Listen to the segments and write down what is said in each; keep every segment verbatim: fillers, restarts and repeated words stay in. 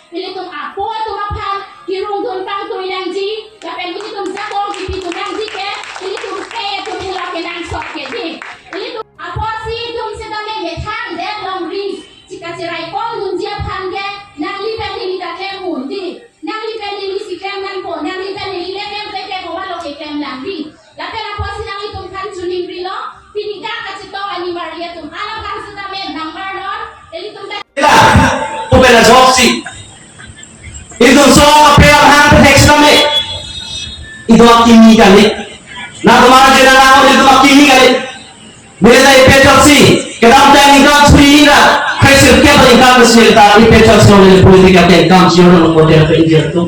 Ilitum apo atum aphan kirung dun pangtui nangji, lapen ilitum jakong kipi dun nangji ke, ilitum pe atum helo kenangsot ke dei. Ilitum apotsi itum setame methang det longri, chika cherai pon dunji aphan ke, nangli pen neli ta klem un dei. Nangli pen neli si klem nangpo, nangli pen neli le klem pe ke komat lo keklem lang dei. Lapen apotsi nanglitum aphan choningrilo, pini dak kachetong animari atum alam kang setame nangmar non, ilitum ta Pu pen ajok si. Itum so kape alam hang pen hek sitame, itum akimi kali. Na tomar jena na itum akimi kali. Bile ta APHLC kedamtang ningkan suri ra, kresir ke ba ningkan suri ta APHLC lo le political ke kam suri lo model ke injer tu.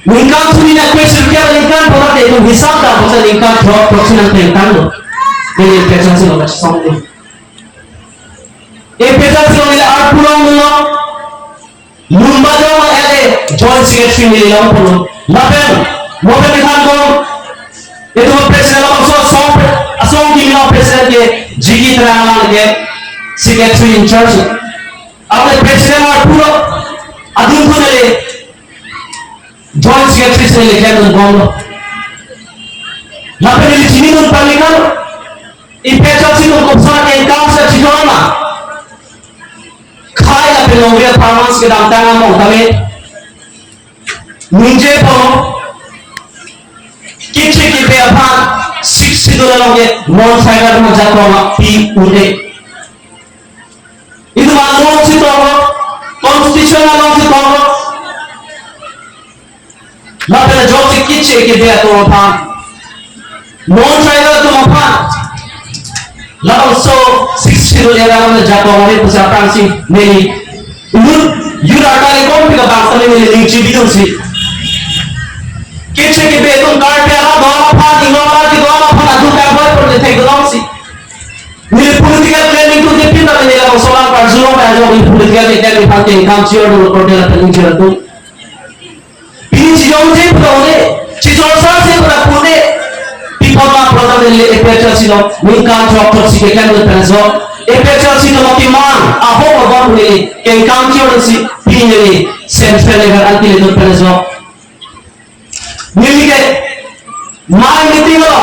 Ningkan suri na kresir ke ba ningkan pura te itum hisap ta pura ningkan throk throk si nang tengkan lo. Bile APHLC lo kachisong lo. APHLC lo nila arpulong lo. Lumbajong L A Joint Secretary neli long pulo. Lapen, lapen ikan kong, itum president labangso asong, asong kimi long president ke G K Terang lang ke secretary in charge. Apni president arpulong, adun pun neli Joint Secretary si neli klem dun bomlo. Lapen neli chinidun palikan, APHLC atum kopisa ke account sa chidon ma. Khei lapen longri apharman si kedamtang among tame ningjepo, kiche kibe aphan Sixth Schedule along ke non tribal atum ajakong pi un-e. Itum along si tonglo, constitution along si tonglo. Lapen ajoksi kiche kibe atum aphan, non tribal atum aphan, labangso Sixth Schedule era alam ajakong ari pusi aphrangsi neli inut youth arta le kom pika bangsa neli ning chibidun si. Kiche kibe atum Karbi arat do-an aphan, Inglong arat kedo-an aphan adu karboi pur dethek dun si. Neli political claim itu depin ta neli labangso alam karjulong ta ajok neli political claim aphan ke kam chior dolo kordela pen chior tu. Pini chijongje pura un-e, chijongsa si pura un-e. Pi apot ma pura ta neli APHLC lo, ningkan throk throk si keklem dun pen ajok. APHLC lo mati man, ahok abon neli, kengkam chior si, pini neli, central level an pili dun pen ajok. Neli ke, mai meeting lo.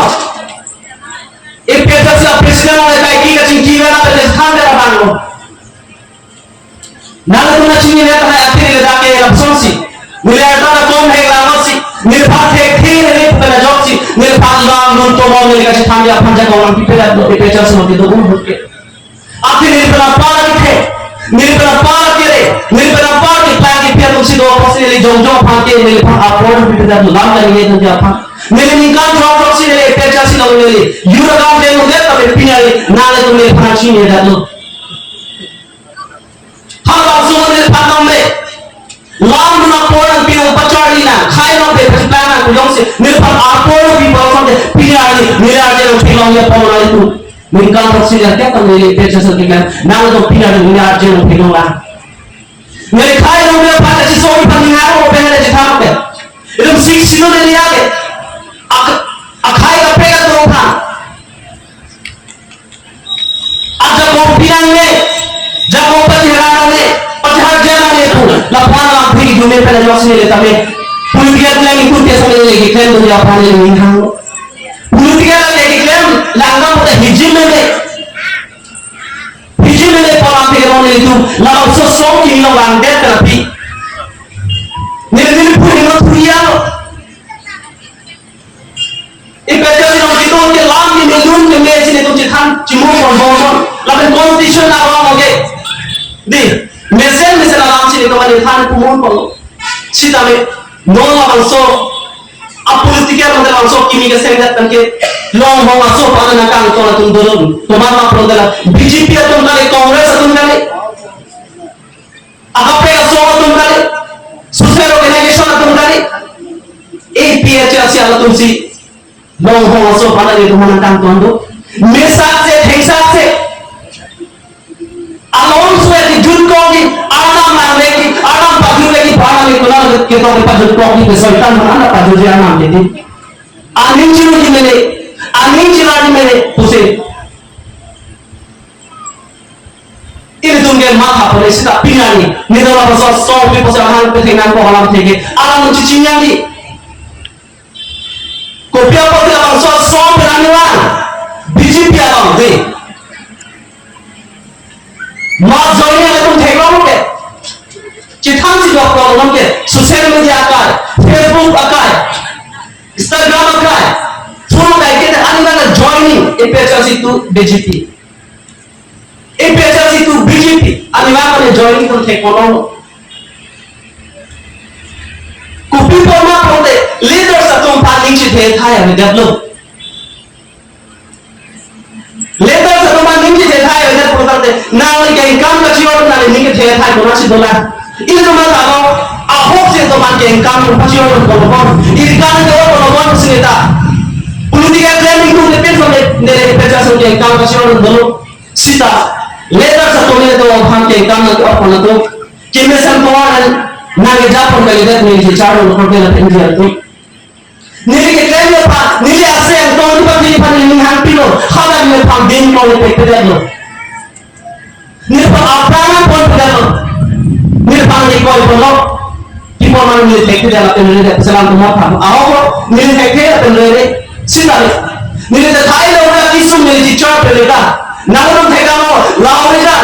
APHLC lo president lo kai ki kachingki lo na pen than dera bang lo. Nangtum nangchini le tanai athiri le dak ke lapuson si. Neli arta ta kom hek lang si. Neliphan thekthe neli pen ajok si. Neliphan lam lun tomon neli kachethan dia aphan jakong nangpipelatlo, APHLC lo kedo un hut ke. Athiri neli pen apar kethe. Neli pen apar kere. Neli pen apar keplang kepi atum si do apotsi neli jongjong aphan ke neliphan apor nangpipelatlo, lam kali neli dia aphan. Neli ningkan throk throk si neli APHLC lo neli. Youth akam ke nungdet tapi pini ari nanglitum neliphan chinidatlo. Halabangso neliphan nang me. Lam dun apor nangpi nangpacharli nang, khei nang pe pachiplang nang kujong si, neliphan apor nangpi apor sampe pini ari, neli arje nangpilong ya pon nang itu. Ningkan throk si neli keta neli APHLC keklem, nangtum pini ari neli arje nangpilong lang. Neli khei nang pe pachachesong aphan ningar mo pe neli chethang pe. Itum Sixth Schedule neli ake. Ak-, akhei kaprek atum aphan. Ajakong pinangne, jakong pachihar nangne, pachihar ja nangne pu, lapuan lam phi jume pen ajok si neli tame. Political claim itu tiasa neli keklem dun aphan neli ninghang. Political claim keklem, langdam pu ta hijim meme. Hijim meme pu lam phi kemong neli tu, labangso asong kimi lo langdet pen aphi. Neli neli pu hingno thuriya lo. APHLC along kedo ke lam ni milun ke me si netum chethan chimu pon pon pon. Lapen constitution along ke. Dei, mesen mesen alam si netum ani than pumun pon. Sitame, non labangso, a political mate labangso kimi kesengdet tangke, long hong aso pada nangkangton atum dolon. Tomar ma pon dela, BJP atum kali, Congress atum kali. Akaprek asong atum kali, social organization atum kali, APHLC atum si, long hong aso pada netum nangkangton do. Mesakse, thengsakse. Along suai di jun kong di, anam nang lagi, anam pajun lagi, anam itu nang kita di pajun kong di besoitan, anam pajun di anam di. Aning chiru di mene, aning chiru di mene, pusi. Ilitum ke matha pore sita pinani. Nidor labangso asong pi posa hang pe thengnan ko halam theke. Alam chiching yang di. Kopi apot labangso asong pinani lang. B J P alam di. Mass joining atum theklong ke. Chithan si dok ko ke. Social media akai. Facebook akai. Instagram akai. Phone akai ke ani lang joining A P H L C to B J P. A P H L C to B J P, ani ma kone join itum thek kono. Kopi apot ma kote leaders atum aphan ning chethe thai ave det lo. Leaders atum aphan ning chethe thai ave det lo tangte, nangli kengkam kachijor nangli ning chethe thai konatsi dolang. Ilitum ma talo, ahok si itum aphan kengkam kachijor kono kono. Ilitum ke kono kono sini ta. Political planning tu depend on the, the A P H L C kengkam kachijor dolo. Sita, leaders atum nelitum aphan kengkam nangke-ot pon atum. Kemesen power an nangkejapon kalidet neli charo lo korte la penji atum. Neli keklem aphan, neli ase angtong di pati aphan neli hang pilo, hala neliphan din pon le pekpedetlo. Neliphan apran pon pedetlo. Neliphan neli koi ponlo. Pi apot ma neli thekthe lapen rere, selam tumor tham. Ahok lo, neli thekthe lapen rere. Sita neli, neli ta thai lo na kisum neli teacher pe le ta. Nang lo thekdamlo, lao le ta.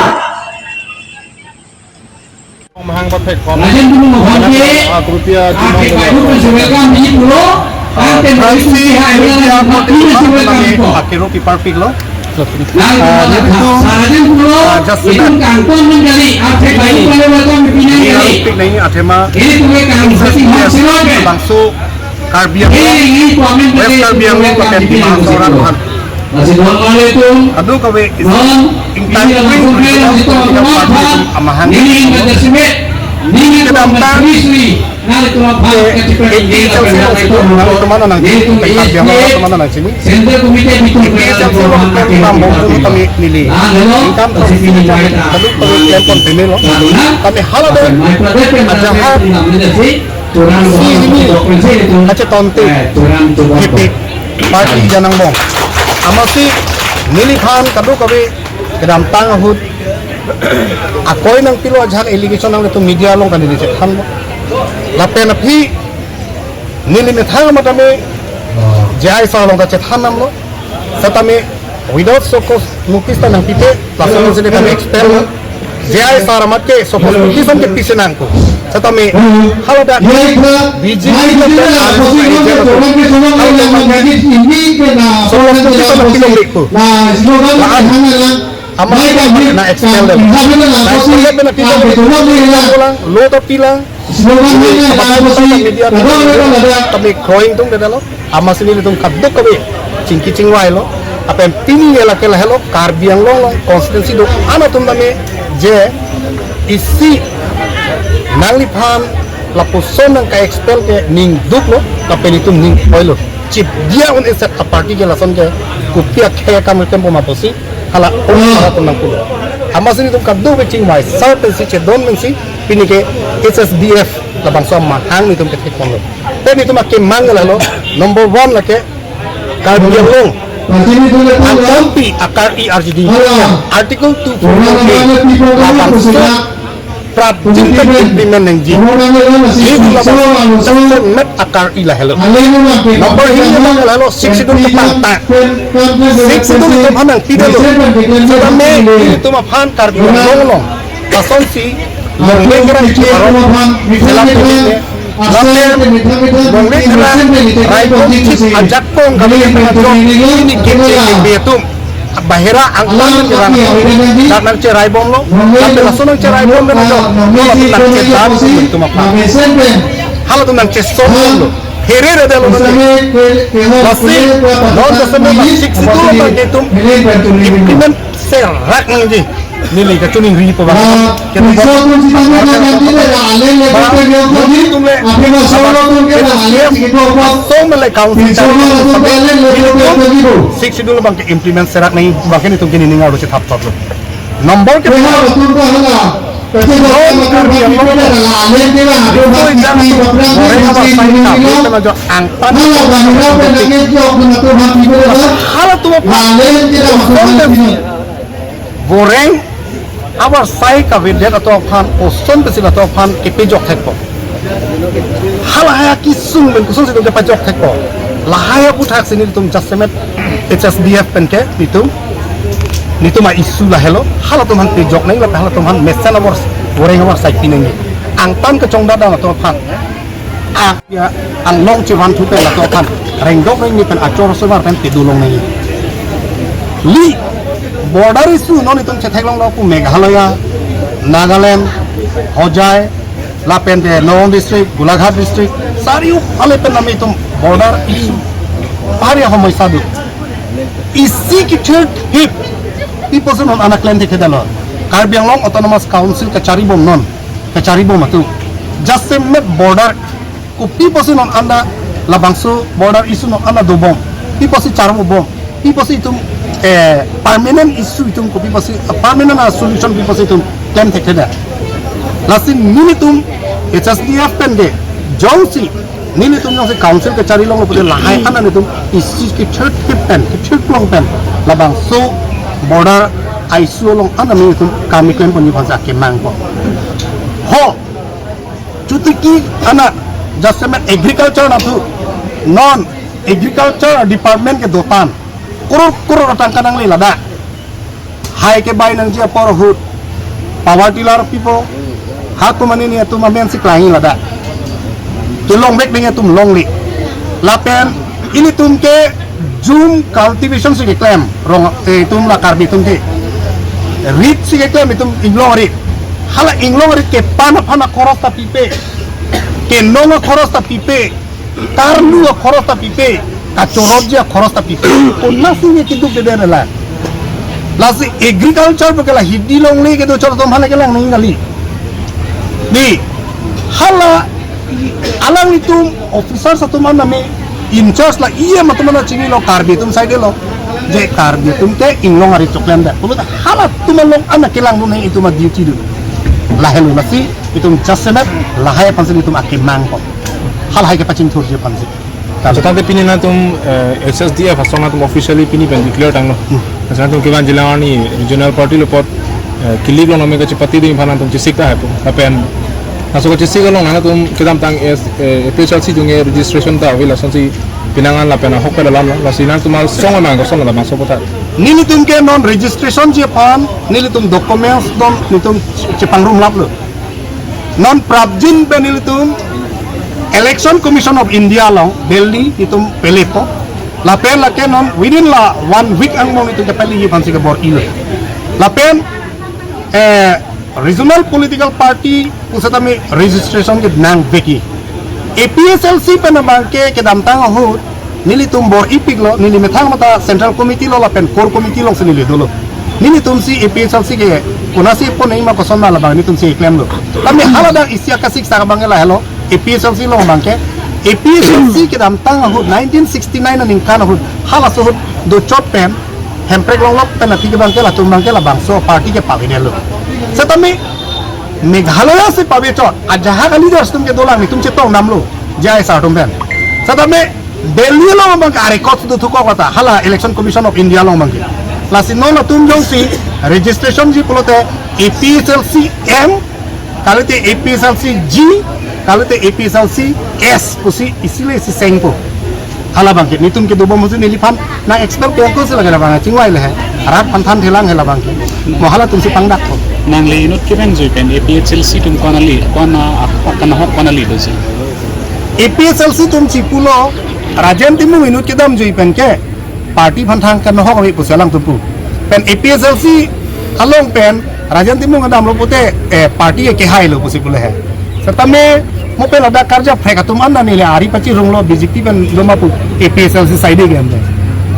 Mahang pathek kom. Rajen Dulu Mohan ke, ah, Krupia ah, Jumang ke Dulu. Baru pun welcome di pulo. Ah, kan tem Francis itu hai Krupia na, Krupia Jumang itu welcome kami ko. Akiro Pipar Pik lo. Nah, ah, itu jadi itu, ah, just itu that. Kangkon menjadi, ah, tem baru pun welcome di Pinang ini kali. Pik na ini athema. Ini tuh welcome, seperti Yes. Mas Siloke. Bangso Karbi Anglong, West Karbi Anglong lapen Dima Hasao arat aphan. Kadokave isi ingtang ingkring party amahang kedamtang ke A P H L C along si nangtum mane nangchini, Karbi Anglong arat mane nangchini. A P H L C along klem kam bom tu kami neli. Ingkam terus kadokave klem pon pemelo. Kami hala do ajahat si hini kachetonte, eh, G P party janang bom. Amatsi neliphan kadokave kedamtang ahut akoi nangpilo ajahak allegation nanglitum media along kan neli chethan lo. Lapen aphi neli methang amat tame J I sir along ta chethan namlo. Setame without show cause notice ta nangpipe, lason si tame expel lo. J I sir amat ke show cause notice an ke pisi nangpo. Setame hala dak B J P lapen R S S agent atum, hala dak show cause notice an pilong lekpo. Maan amat na expel lo. Na expel lo. Na expel lo, na pilong lekpo. Lo ta pilang. Ini apa sih media tame growing tung dada lo. Amatsi nelitum kadokave chingki chingvai lo. Lapen pini ye lake lahelo Karbi Anglong along constituency do-an atum tame je isi nangliphan lapuson nangka-expel ke ning duk lo, lapen itum ning oi lo. Chip dia un eset a party ke lason ke kopi akhei akam keklem bom apotsi hala ong para tum nangpulo. Amatsi nelitum kadokave chingvai, sir pensi chedon pensi pini ke H S D F labangso amahang nelitum kethek ponlo. Te nelitum akemang lahelo, number one lake Karbi Anglong akampi akar-i arjuding Article two forty-eight labangso prapjin pen implement nangji. Nelitum labangso met akar-i lahelo. Number hini abang lahelo Sixth Schedule kepangtang. Sixth Schedule itum aphan nangpidetlo. Setame itum aphan Karbi Anglong along lasonsi longle kerai arong selam pemit ne. Lapen longle kerai Raibom chip ajakong kami itum ajok ini kepche kepche atum bahera angkang kerang dak nangcherai bomlo. Lapen laso nangcherai bom pen ajok hala nangchedam itum aphan. Hala atum nangchesong bomlo. Here re dalo nang. Lasi non dasar memang Sixth Schedule abang ke itum implement serak nangji. Neli kachiningri po bang. Ketu bang. Nelitum le. Song mele council. Sixth Schedule abang ke implement serak nangji abang ke nelitum ke nining arlo chethap thap lo. Number ke angtan hala tu boreng Abar sai kavedet atum aphan, koson pensi latum aphan kepejok thekpo. Halahai akesung pen kosonsi itum kepejok thekpo. Lahai aputhaksi nelitum jasemet H S D F pen ke nelitum, nelitum a-issue lahelo. Halatum aphan pejok nangji lapen halatum aphan mesen abar, goreng abar saipi nangji. Angtan kechongdat atum aphan. A, ya, along chevan thu pen latum aphan rengdok nangji pen achor asovar pen pedolong nangji. Li, border issue non itum chetheklonglo pu Meghalaya, Nagaland, Hojai, lapen te Nagaon district, Golaghat district, sari upale pen nami itum border issue bhari ahomosya do. Isi kithirthip, pi pusi non ana klem thekthedetlo. Karbi Anglong Autonomous Council kacharibom non, kacharibom atum. Jasemet border, kopi pusi non anda labangso border issue non anda dobom. Pi pusi charbom. Pi pusi itum, eh, permanent issue itum kopi pusi, eh, permanent a solution pi pusi itum klem thekthedet. Lasi nelitum H S D F pen ke jongsi nelitum jongsi council kacharilonglo pute lahai an nelitum isi kithirthip pen, kithirklong pen labangso border a-issue along an nelitum kam keklem ponji aphansi akemang po. Ho, chotiki ana jasemet agriculture nathu, non agriculture department ke dotan, crore crore atangka nangle ladak. Hai kebai nangji apor ahut power tiller pipo, ha atum anini atum amensi klangji ladak. Kelongvek ding atum longle. Lapen ilitum ke jhum cultivation si keklem, rong, eh, itum la Karbi atum ke. Rit si keklem itum inglong arit. Hala inglong arit kepan aphan akhoros ta pipe. Kenong akhoros ta pipe. Karlu akhoros ta pipe. Kachorotji akhoros ta pipe. Konatsi ne keduk dede la. Lasi agriculture pu ke la hidi longle kedo chor atum aphan kelang nangji kali. Di, hala alanglitum officers atum an nami in charge la E M atum an chinilo Karbi atum side lo. Je Karbi atum ke inglong arit choklemdet. Pulo ta halatum along an kelangdun nangji itum a-duty do. Lahelo lasi itum jasemet lahai aphansi itum akemang po. Halahai kepachingthurji aphansi. Tangte pini nangtum, eh, H S D F asong nangtum officially pini pen declare tanglo. Hmm. Laso nangtum kevan jilang arni regional party lo apot, eh, kilik lo nami kachepatedun aphan nangtum chesik tahai pu. Lapen laso kachesik along nangtum kedamtang S, eh, A P H L C atum ke registration ta ave lasonsi pinangan lapen ahok pen alam lo. Lasi nangtum asong mang koson labangso aphuthak. Nelitum ke non registrationji aphan nelitum documents non nelitum chepangrum laplo. Non prapjin pen nelitum Election Commission of India along Delhi nelitum pelepo. Lapen lake non within la one week angbong nelitum kepaleji aphansi kebor-ilo. Lapen, eh, regional political party pusitame registration ke nangvekji. A P H L C pen abangke kedamtang ahut nelitum bor-ipiklo, neli methang mata Central Committee lo lapen Core Committee alongsi neli dolo. Nelitumsi A P H L C ke konatsi pon nangji ma koson ma labang nelitumsi klemlo. Tame haladak isi akasik sak abangke lahelo, A P H L C along abangke, A P H L C kedamtang ahut nineteen sixty-nine aningkan ahut halaso ahut dochot pen Hemprek Longlok pen aphi ke abangke latum abangke labangso party ke pavedetlo. Setame Meghalaya si pavechot, ajahak a-leaders atum ke dolang nelitum chetong damlo, J I sir atum pen. Setame Delhi along abangke a-record do thukok kata, hala Election Commission of India along abangke. Lasi non latum jongsi registrationji pulote A P H L C M, kalite A P H L C G, kalite A P H L C S pusi isi le isi sengpo. Hala abangke nelitum kedobom pusi neliphan nang-expel ke angko si lake labang chingvai le he. Rat aphan thanthelang he labangke. Mo halatumsi pangdakpo. Nangli inut kevan jui pen A P H L C atum ko-an ale, ko-an a, a, kanahok ko-an ale dosi. A P H L C atumsi pulo Rajen Timung inut kedam jui pen ke party aphan thang kanahok ave pusi alangtum pu. Pen A P H L C along pen Rajen Timung kedamlo pute, eh, party ke kehailo pusi pulo he. Setame mo pen ladak karja phrek atum an neli ari pachirunglo B J P pen doma pu A P H L C side ke ante.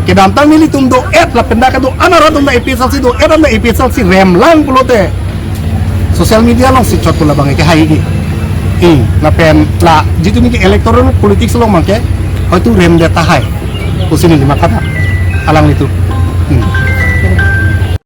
Kedamtang nelitum do-et lapen dak kedo-an arat atum ta A P H L C do-et anta A P H L C remlang pulote social media alongsi chot pu labang ke haiji. I, lapen la, jitu neli ke electoral politics along abangke, hoitu remdet tahai. Pusi neli matha ta. Alanglitum. Hmm.